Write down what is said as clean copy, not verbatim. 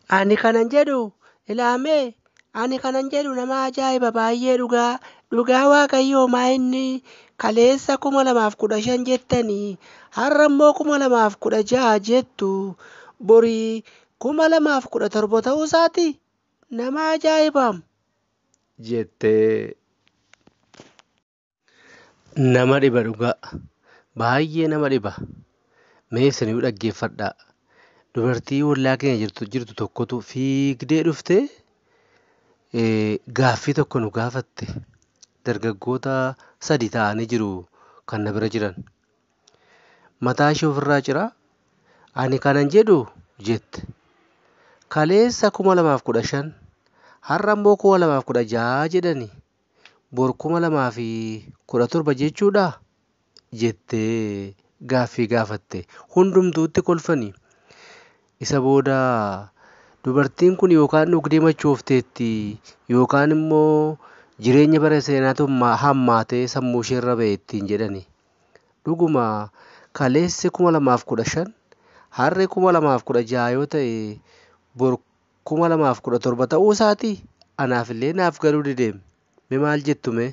Ani kanan jedhu ilaamee ani kanan jedhu nama ajaa'iba baay'ee dhugaa dhugaa waaqayyoo maa inni kaleessa 2015 jettanii har'a immoo 2016 jettu borii 2017 ta'uu isaati nama ajaa'ibaam. Jettee nama dhiba dhugaa baay'ee nama dhiba. Mee isinuu dhaggeeffadhaa. Dubartii ollaa keenya jirtu tokkotu fiigdee dhuftee gaaffii tokko nu gaafatte. Dargaggoota sadi ta'anii jiru kan na bira jiran. Mataa ishee ofirraa ciraa ani kanan jedhu jette. Kaleessa 2015 har'a immoo 2016 jedhani bor 2017 jechuudhaa jettee gaaffii gaafatte. Hundumtuutti kolfani. Isa booda dubartiin kun yookaan dhugdee machoofteetti yookaan immoo jireenya bara seenaatu hammaatee sammuu isheerra ba'e ittiin jedhani. Dhuguma kaleessi 2015 har'i 2016 yoo ta'e bor 2017 ta'uu isaati anaaf illee naaf galuu dideem. Mee maal jettu mee?